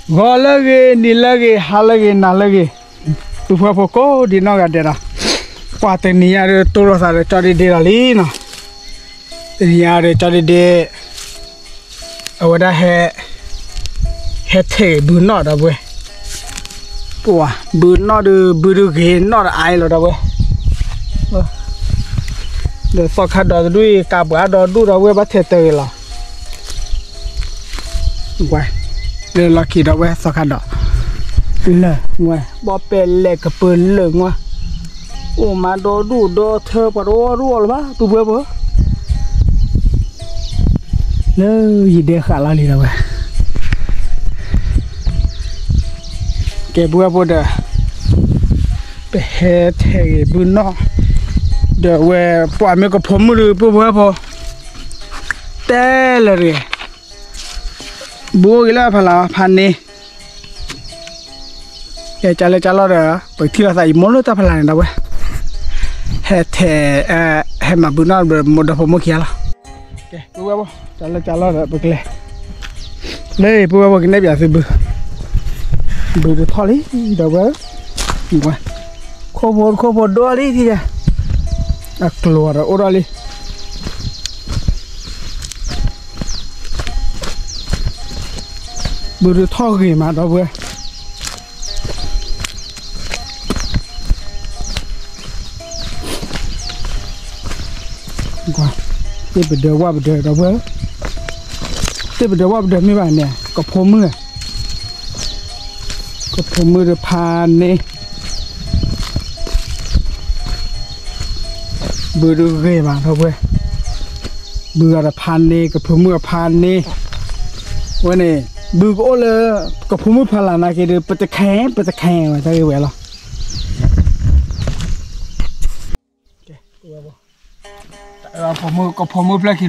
ဂီၤလၢအဂ့ၤ နံၤလၢအဂ့ၤ ဟါလၢအဂ့ၤ နၤလၢအဂ့ၤ, ပုၢ်ဖိဝဲၢ်ဖိကိးဒံးနီၢ်ဂၤဒဲးဒီး, ပှၤတနံၤညါဒီး တိၢ်လိာ်သးဒီးကၠီဒ့ဒ့လီၤလံနီၤ, တနံၤညါဒီးကၠီဒ့ဒ့ အဝဲဒၣ်ဟဲ ဟဲထဲးဘုနီၣ်ဒီပုၢ်ဝဲၢ်, ပှၤဘုနီၣ်ဒီး ဘုဒုဂ့ၤနီၣ်ဒီးအါအံၤလီၤဒီပုၢ်ဝဲၢ်, ဒီးသီခါဒီးတဒူၣ်အံၤ ကးပှၤဒီဒူၣ်ဒီပုၢ်ဝဲၢ် ဘၣ်ထဲးတဂ့ၤလီၤ. လၢလီၢ်ခံဒီပုၢ်ဝဲၢ် သီခါဒီး လၢာ်ဝဲ ဘီပဲလဲၤကပၢၤလၢာ်ဝဲ, အိၣ်မးဒီဒူၣ်ဒီထၢ ပှၤတအီၣ်ဒူၣ်အီၣ်လၢၤဘၣ် ပုၢ်ဖိဝဲၢ်ဖိ, လၢယဒဲဃာ်လီၤလံဒီပုၢ်ဝဲၢ်, ကဲပုၢ်ဝဲၢ်ဖိဒီး ပဟဲထဲးဂ့ၤဘုနီၣ်, ဒီးဝဲပှၤမ့ၢ်ကဖိမုၣ်ဒီး ပုၢ်ဖိဝဲၢ်ဖိ တဲလၢာ်တဂ့ၤ, ဘုအိၣ်ဂ့ၤလၢဖးလၢ် ဖးန့ၢ်, ကဲကၢလၢကၢလီၤဒီး ပကထံၣ်လိာ်သးအံၤ မိၢ်လၢတၢ်ဖးလၢ်န့ၣ်ဒီပုၢ်ဝဲၢ်, ဟဲထဲး ဟဲမၤဘုနီၣ်ဒီး မိၢ်ဒီဖိမိၢ်ခံဂၤလီၤ. ကဲ ပုၢ်ဝဲၢ်ဖိ ကၢလၢကၢလီၤဒီး ပကလဲၤ လၢပုၢ်ဝဲၢ်ဖိ ကနဲၣ်ပၠးသုဘု, ဘုတထီၣ်လံ ဒီပုၢ်ဝဲၢ်, ခိၣ်ဖိတခိၣ်ဖိဒိၣ်လံ, အကျိၤဒီးအိၣ်ဒီးလံ, ဘုတထီၣ်ဂ့ၤမး ဒီပုၢ်ဝဲၢ် သ့ၣ်ပဒၢးဝၣ်ပဒၢး ဒီပုၢ်ဝဲၢ်, သ့ၣ်ပဒၢးဝၣ်ပဒၢးမ့ၢ်ဘၣ်န့ၣ် ကဖိမုၣ်, ကဖိမုၣ်တဖးန့ၣ်, ဘုတဂ့ၤမး ဒီပုၢ်ဝဲၢ်, ဘုဂၤတဖးန့ၣ် ကဖိမုၣ်တဖးန့ၣ်, ဝဲန့ၣ် ဘုကအိၣ်လၢ ကဖိမုၣ်ဖးလၢ်နာ်က့ဒီး ပတခဲ ပတခဲဝဲ တၢ်ဂ့ၢ်ဝဲလီၤ. ကဖိမုၣ်ဖီ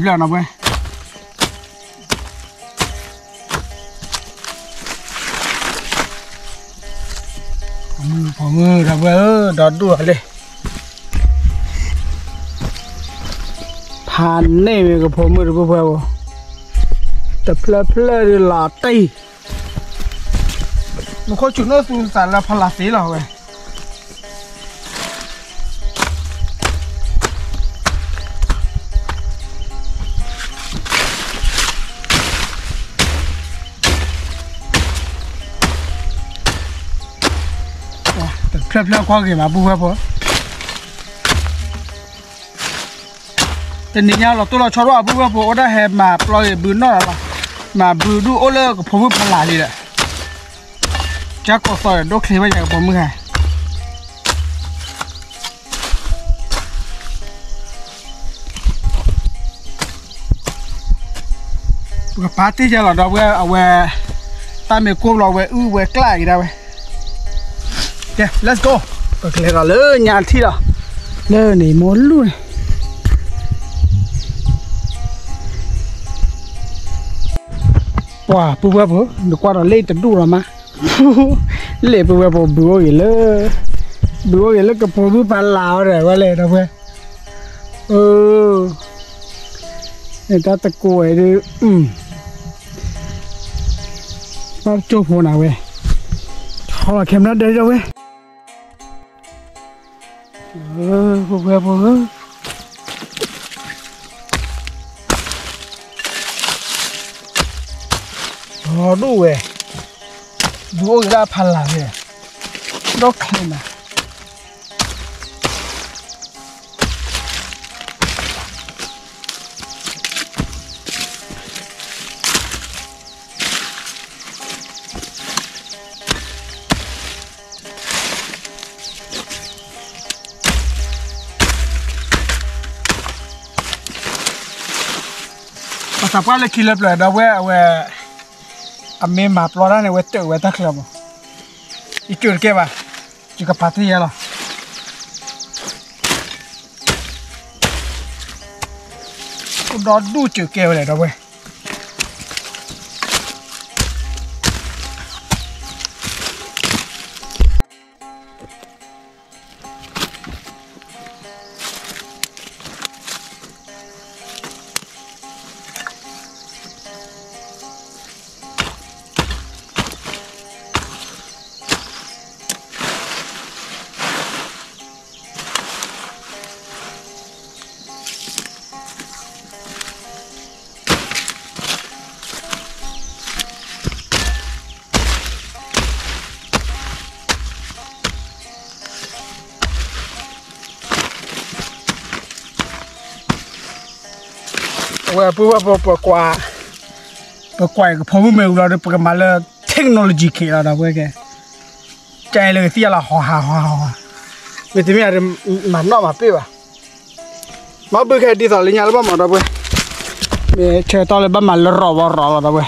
မုၣ် ဒီပုၢ်ဝဲၢ်ဧၢ, ဒီဒူၣ်အီၤလံ, ဖးန့ၢ်မ့ၢ်ကဖိမုၣ်ဒီပုၢ်ဝဲၢ်ဧၢ, တဖျၢၣ်ဖျၢၣ်ဒုးလီၤတံၢ် နခိၣ်ဆူၣ်နီၢ်သူသးလၢဖီလာ်သ့လီၤဝဲ, တဖျၢၣ်ဖျၢၣ်ကွၢ်ဂ့ၤမး ပုၢ်ဝဲၢ်ဖိ, တနံၤညါလီၤတိၢ်လီၤဆီထီၣ် ပုၢ်ဝဲၢ်ဖိ အိၣ်ဒၣ်ဟဲမၤပျီဂ့ၤဘုနီၣ်လီၤ, မၤဘုဒူၣ်အိၣ်လၢကဖိမုၣ်ဖီလာ်လံဒီး, ကၢ်ကိးသီဒီး ဒိၣ်ချ့ဝဲယၤကဖိမုၣ်ဟဲ ပကပာ်တ့ၢ်ယဲလီၤ ဒီပုၢ်ဝဲၢ် အဝဲ တၢ်မ့ၢ်ကိၢ်ဘျီဝဲ အုၣ်ဝဲကျၣ်အံၤဒၣ်ဝဲ, ကဲ let's go, ပကလဲၤဒီးလၢညါထံၣ်ဒီး, လၢန့ၣ်မိၢ်လူၢ်န့ၣ် ပှၤပုၢ်ဝဲၢ်ဖိ နကွၢ်ဒီးလၢတဒူၣ်လီၤမး, လၢပုၢ်ဝဲၢ်ဖိ ဘုအိၣ်ဂ့ၤလၢ, ဘုအိၣ်ဂ့ၤလၢကဖိမုၣ်ဖီလာ်အီၤဒီး ဝဲလဲၣ်ဒီပုၢ်ဝဲၢ်, အၢ, တၢ်တကိးဝဲဒုး, ဘၣ်ကၠိဖိနၤဝဲ, ဟီလီၤခဲမရၣ်ဒဲဒီပုၢ်ဝဲၢ် ပုၢ်ဝဲၢ်ဖိဧၢ, ဒီဒူၣ်ဝဲ, ဒုးအိၣ်က့ၤလၢအဖီလာ်ဝဲ, ဒီးချ့နၤ ပသးပှၢ်လၢခံလၢပျၢၤဒီပုၢ်ဝဲၢ် အဝဲ, အမ့ၢ်မၤပျီတၢ်န့ၣ် အဝဲတၢၣ်ဝဲတၢ်ချၢမး, ယကၢၣ်တကဲဘၣ်, ယကပာ်တ့ၢ်ယဲလီၤ, အိၣ်ဒီဒူၣ်ကၢၣ်ကဲဝဲလဲၣ်ဒီပုၢ်ဝဲၢ်. ပ ပှၤပှၤပှၤ ပကွၢ်ကဖိမုၣ်မ့ၢ်ဝံၤလီၤဒီး ပကမၤလၢ technology ခဲလီၤဒီးပဝဲကဲ, ကဲလၢကသံၣ်လီၤ ဟီၣ်ဟးဟီၣ်ဟးဟီၣ်, မ့တမ့ၢ် မၤနီၣ်မၤပ့ၢ်ဘၣ်, မ့ၢ်ဘုခဲဒ်သိးလၢညါလၢဘၣ်မၤဒီးပဝဲ, မ့ၢ်ဆၢကတီၢ်လၢဘၣ်မၤလၢရီၣ်ဝီရီၣ်လီၤဒီးပဝဲ အီၣ်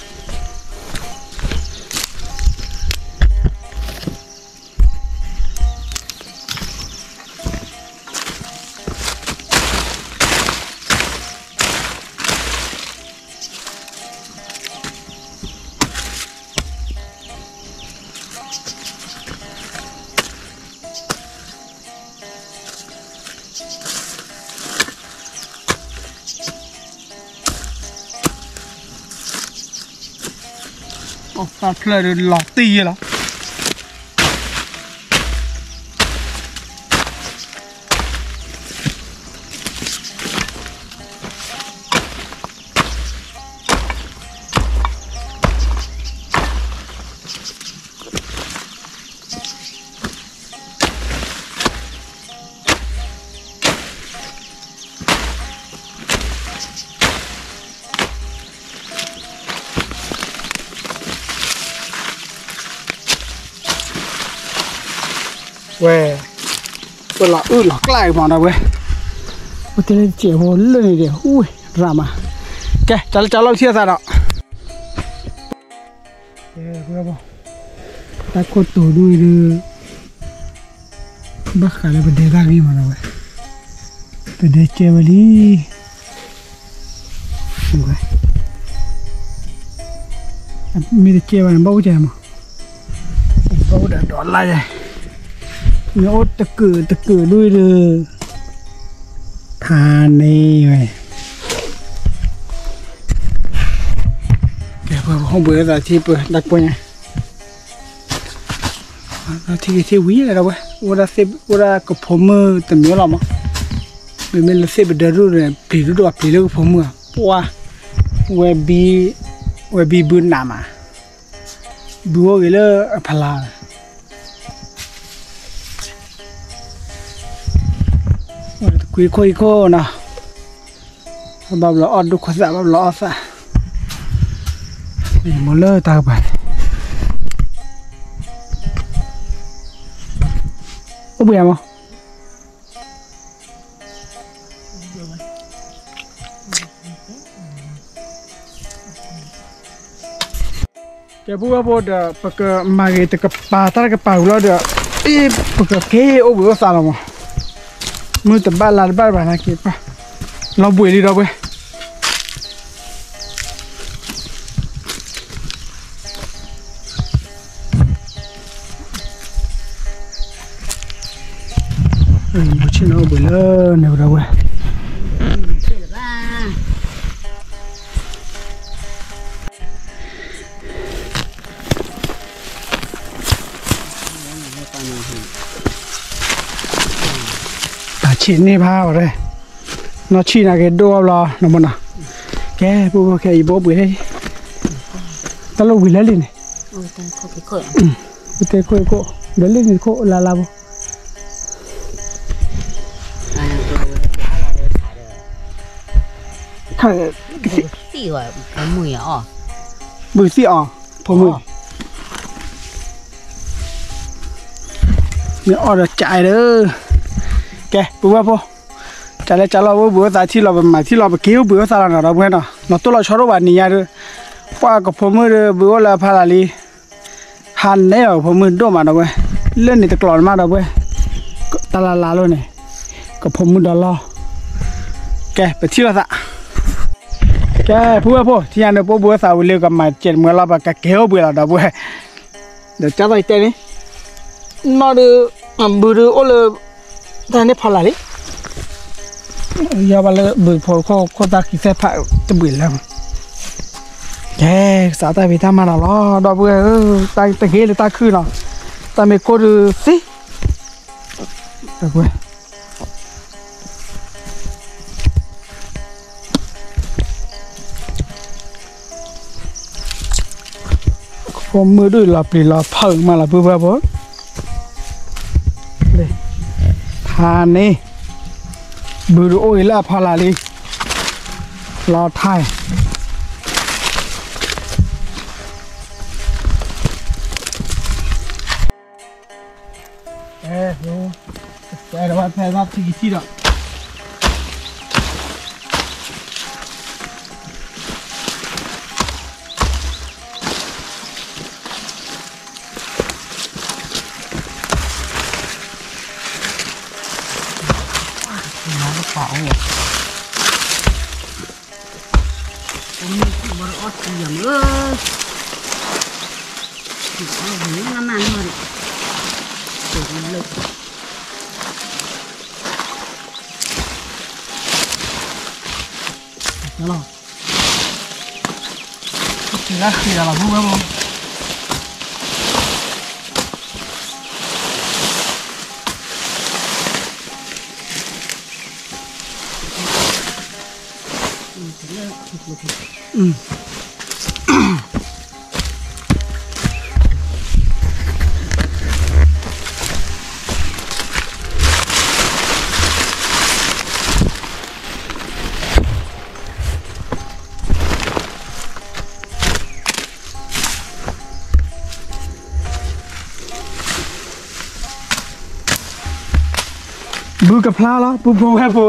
သၣ်ဖျၢၣ်ဒီးလီၤတံၢ်ယဲလီၤ. ဝဲ, ပလီၤအုၣ်လီၤကျၢ်မးဒီးဝဲ, ပတဲလၢတစဲးဖိလၢန့ၣ်ဒီး အူဝဲရၤမး, ကဲ တၢ်လၢတၢ်လီၢ်ထံၣ်အသးဒီး ကဲ, တၢ်ခိၣ်တိၤဒိၣ်အံၤဒီး ဘၣ်ဃးလၢပဒဲတၢ်ဂ့ၢ်မးဒီးဝဲ, ပဒဲကဲဝဲလံ, မ့ၢ်တကဲဘၣ်န့ၣ် ဘၣ်အိၣ်ကဲမး, ဘၣ်အိၣ်ဒီးဒီးလါယဲ, မ့ၢ်အိၣ်တကုာ်တကုာ်ဒိၣ်အံၤဒီး ဖးန့ၢ်ဝဲ ကဲ ပဟိၣ်ဘှံးအသးထံပၢတၢ်ကွဲညါ, ထံက့ၤထံဝံၤဒီးဝဲ, အိၣ်ဒၣ်ကဖိမုၣ်တမံၤလီၤမး, မ့မ့ၢ်လၢသ့ၣ်ပဒၢဒိၣ်န့ၣ် ပျံၤဒိၣ်ဒိၣ်ပျံၤလၢကဖိမုၣ်ဧါ, ပှၤ, ဝဲဘံ, ဝဲဘံဘုနးမး, ဘုအိၣ်ဂ့ၤလၢအဖီလာ် တကွံခိၣ်အံၤခိၣ်နီၤ, ဘၣ်ဘျီအီၣ်ဒိၣ်ခိၣ်သၣ် ဘၣ်ဘျီအီၣ်သၣ်, မ့ၢ်လၢတၢ်ကပၤန့ၣ်, အိၣ်ဘှံးမး ကဲ ပုၢ်ဝဲၢ်ဖိဒီး ပကမၤဂ့ၤတကပၤတၢ်တကပၤဝံၤလီၤဒီး အ့ၣ် ပကက့ၤအိၣ်ဘှံးအိၣ်သးလီၤမး, မုၢ်တဘၣ်လါတဘၣ်တဘၣ်နာ်က့ၤပၢ်, လီၤဘှံးလံဒီပုၢ်ဝဲၢ်, ဆ့ၣ်နီၤအိၣ်ဘှံးလၢန့ၣ်ဒီပုၢ်ဝဲၢ် တၢ်ဆံးန့ၢ်ဖးဝဲ, နီၢ်ဆံးနာ်က့ၤဒိၣ်အီၤဘျီ နီၢ်မနီၤ, ကဲ ပုၢ်ဖိခဲအံၤဘိဘှံးလံ, တၢ်လိၣ်ဝံၤလၢလံန့ၣ်, ပတဲခိၣ်ခိၣ် ဒီးလံန့ၣ်ခိၣ်လါလါဘိ ဘုသံၣ်အီၤ ဖိမုၣ်, မ့ၢ်အီၣ်ဒီးကးဒီး, ကဲ ပုၢ်ဝဲၢ်ဖိ, ကလဲၤကလီၤအိၣ်ဘှံးအိၣ်သးထံလီၤ ပမၤထံလီၤ ပက့ၤအိၣ်ဘှံးအိၣ်သးလီၤနီၤ ဒီပုၢ်ဝဲၢ်နီၤ, နီၢ်တိၢ်လီၤဆီဒိၣ်ဘၣ်နံၤညါဒီး, ပှၤကဖိမုၣ်ဒီး ဘှံးအိၣ်လၢအဖီလာ်လံ ဟါန့ၢ်အီၤကဖိမုၣ်ဒိၣ်မးဒီပုၢ်ဝဲၢ်, လၢန့ၣ်တကျိၤန့ၣ်မးဒီပုၢ်ဝဲၢ်, တၢ်လၢ်လၢ်လီၤန့ၣ်, ကဖိမုၣ်ဒီလီၤ, ကဲ ပထံၣ်လိာ်သး, ကဲ ပုၢ်ဝဲၢ်ဖိ ထံၣ်ညါန့ၣ် ပအိၣ်ဘှံးအိၣ်သးဝံၤလံ ကမၤစဲးတမံၤလီၤ ပကက့ၤအိၣ်ဘှံးလီၤဒီပုၢ်ဝဲၢ်, ဒီးကၢ်သိးတဲန့ၣ်, နီၢ်ဒီး, ဘုဒုးအိၣ်လၢ တၢ်န့ၣ်ဖီလာ်လံ ယီဘၣ်လၢဘုဖိခိၣ်ခိၣ်တၢ်ခံးသဲဖးတဘှံးလၢ်, ကဲ ကစးတၢ်ဖံးတၢ်မၤလီၤလီၤ ဒီပုၢ်ဝဲၢ်ဧၢ, တၢ်တဂ့ၤလၢတၢ်ခုၣ်နီၤ, တၢ်မ့ၢ်ကိၢ်ဒုးသံ, ဒီပုၢ်ဝဲၢ် ဖိမုၣ်ဒုးလီၤပျံၤလီၤဖုးမးလီၤ ပုၢ်ဝဲၢ်ဖိ, ဖးန့ၣ်, ဘုဒုးအိၣ်အံၤလၢအဖီလာ်လံ, လီၤထါ အဲ အဲၣ်ဒိးဝဲဖဲဘၣ်ထံကထံၣ်ဒီး နပာ်အိၣ် တမ့ၢ်ဘၣ်ဒီးအီၣ်သံယၤမ့ၢ်, အီၣ်မ့ၢ်မးမးနီၢ်ဒီး လီၤ လၢဃ့ဒီးလီၤ ပူဝဲဖိ ဘုကဖျါလီၤ ပူဖိဝဲၢ်ဖိ,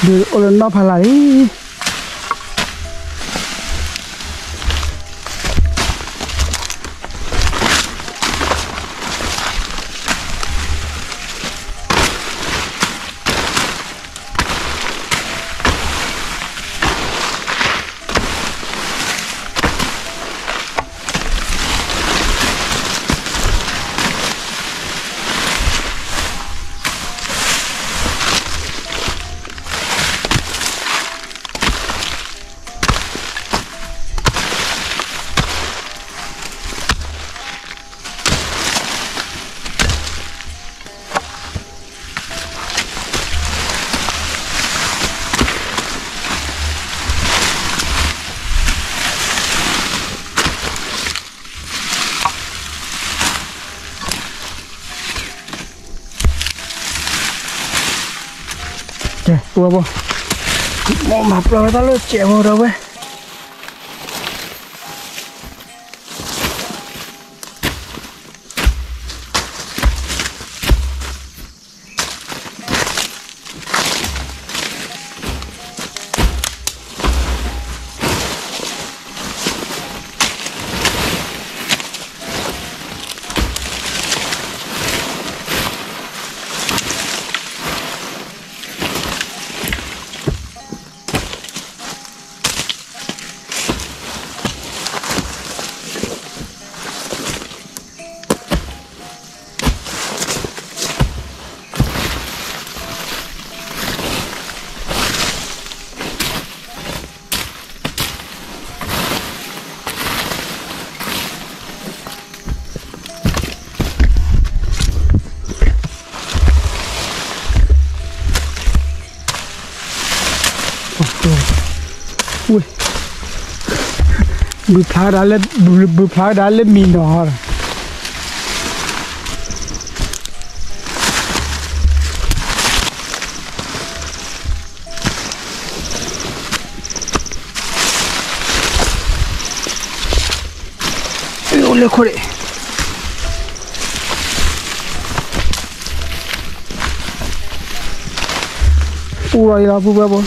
ဒုးအိၣ်လၢနီၢ်ဖးလၢ်လံ. ကဲ ပဝဲဘိ မ့ၢ်မၤပျီဝဲတၢ်လၢစဲးဖိဒီးဝဲ ဝ့ၢ် ဘုဖျါဒၣ်လၢ ဘု ဘုဖျါဒၣ်လၢမံၤနီၤ အိၣ်လၢခိၣ်န့ၣ် အိၣ်လီၤအံၤလီၤပူဝဲဖိ မ့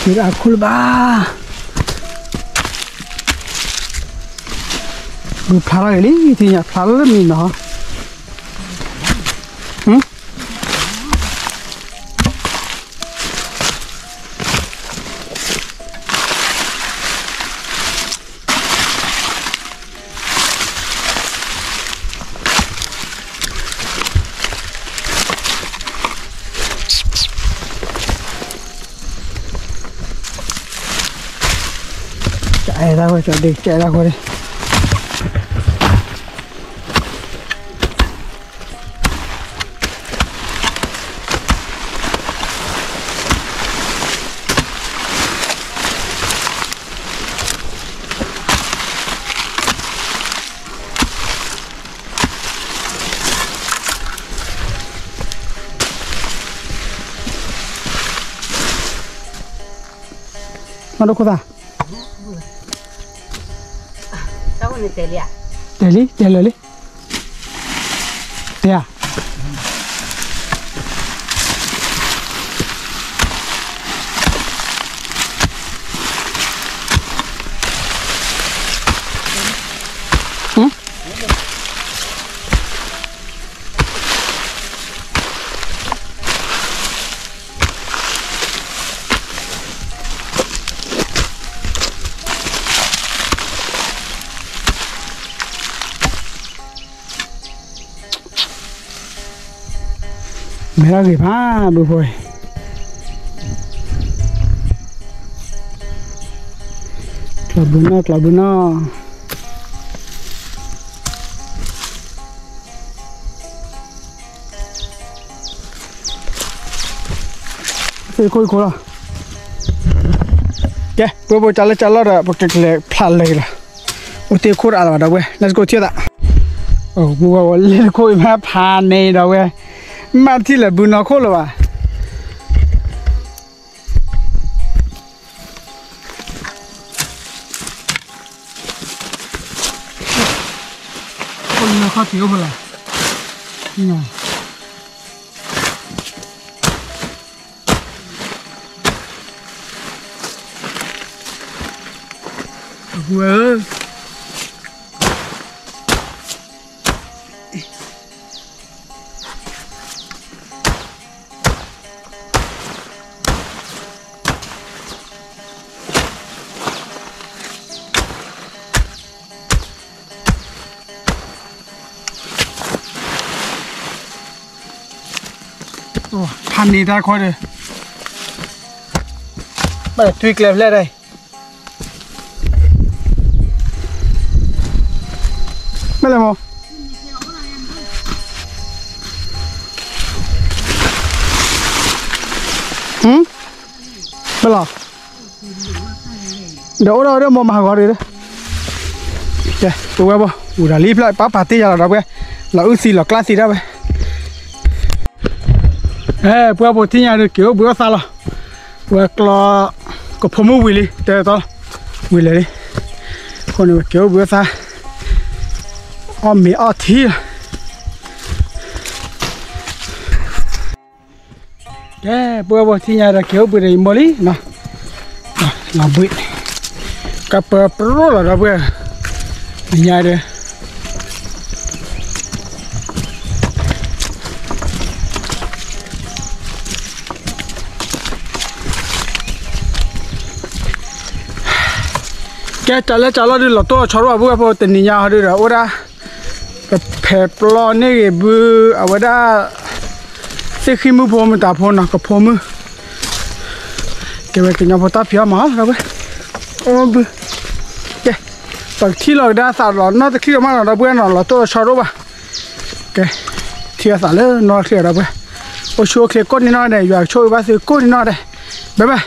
ၢ်ဒၣ်အခိၣ်လၢၤဘၣ်, ဘုဖျါထီၣ်က့ၤလံ ထံၣ်ညါဖျါလၢမံၤနီၤ, ဟ, အဲၣ်ဒၣ်ဝဲ အဲၣ်ဒၣ်ဝဲ မၤဒိခိၣ်သၣ်, တဲလံ တဲလၢာ်လံ, တဲဧါ. မဲထီၣ်ဂ့ၤဖးဘုဖိ, ကျီဘုနီၢ် ကျီဘုနီၢ်. သ့ၣ်ခိၣ်အံၤခိၣ်လီၤ. ကဲ ပဝဲပကစးလၢကစးလီၢ်ဒီး ပကကလဲၤဖျါလၢာ်က့ၤလီၤ. အိၣ်သ့ၣ်ခိၣ်တအါလၢၤဘၣ်ဒီပုၢ်ဝဲၢ် let's go ထံၣ်သး. ပဝဲပလဲၤတခိၣ်အံၤမးဖးန့ၣ်ဒီပုၢ်ဝဲၢ်, မ့ၢ်တထံၣ်လၢာ်ဘုနီၢ်ခိၣ်လၢၤဘၣ်. ခိၣ်လၢခီၣ်ထံးအိၣ်ဖဲလဲၣ်. အပူၤဧၢ. ဖးန့ၢ်တၢ်ခွါဒီး ဘၣ်ထွံၣ်ကျဲဖျဲၣ်ဒၣ်အံၤ မ့ၢ်လဲၣ်မိၢ်, ဘၣ်လီၤ, ဒီးအိၣ်ဒီးအိၣ်ဒီးမိၢ်မၤဟးဂီၤဒီး, ကဲ ပဝဲဘၣ် ဝံၤဒီးလံဖျၢၣ် ပၢ်ပာ်တ့ၢ်ယၤလီၤဒီပုၢ်ဝဲၢ်, လီၤအုၣ်သံလီၤကျါသံဒၣ်ဝဲ. အဲ ပဝဲပထံၣ်ညါဒီးက့ၤအိၣ်ဘှံးအိၣ်သါလီၤ. ပဝဲကျီ ကဖိမုၣ်ဝံၤလံ တဲတီ ဝံၤလဲၤလံ. အဃိန့ၣ် ပက့ၤအိၣ်ဘှံးအိၣ်သါ အီၣ်မ့ၤအီထံလီၤ. ကဲ ပဝဲပထံၣ်ညါဒီးက့ၤအိၣ်ဘှံးဒီးယမိၢ်လံနီၤ. လီၤဘှံး ကပၢၤပြိလီၤဒီပုၢ်ဝဲၢ်, ညါဒီး ကဲ တၢ်လၢတၢ်လီၢ်ဒုး လီၤတိၢ်လီၤဆီတအိၣ်ဘၣ် ပုၢ်ဝဲၢ်ဖိ တနံၤညါဟီဒုးဒီး အိၣ်ဝဲဒၣ် ကဖဲးပျီန့ၢ်ဂ့ၤဘု အဝဲဒၣ် သ့ၣ်ဃံမုၣ်ဖိမတၤဖိနီၤ ကဖိမုၣ်, ကဲဝဲကညီဖိတၢ်ဖံးအီၣ်မၤအီၣ်လီၤဒီပုၢ်ဝဲၢ်, အိၣ်ဘု ကဲ ပကထံၣ်လီၤကဒါသးလီၤနီၢ်တချံၣ်ဒီးမးနီၤ ဒီပုၢ်ဝဲၢ်နီၤ လီၤတိၢ်လီၤဆီတအိၣ်ဘၣ်. ကဲ ထံၣ်အသးလၢနီၢ်တချံၣ်ဒီး ဒီပုၢ်ဝဲၢ်, အိၣ်ဆူၣ်အိၣ်ချ့ကိးနံၤနီၢ်ဒဲး ယွၤကဆိၣ်ဂ့ၤဘၣ်သုကိးနံၤနီၢ်ဒဲး, ဘၣ်ဘၣ်.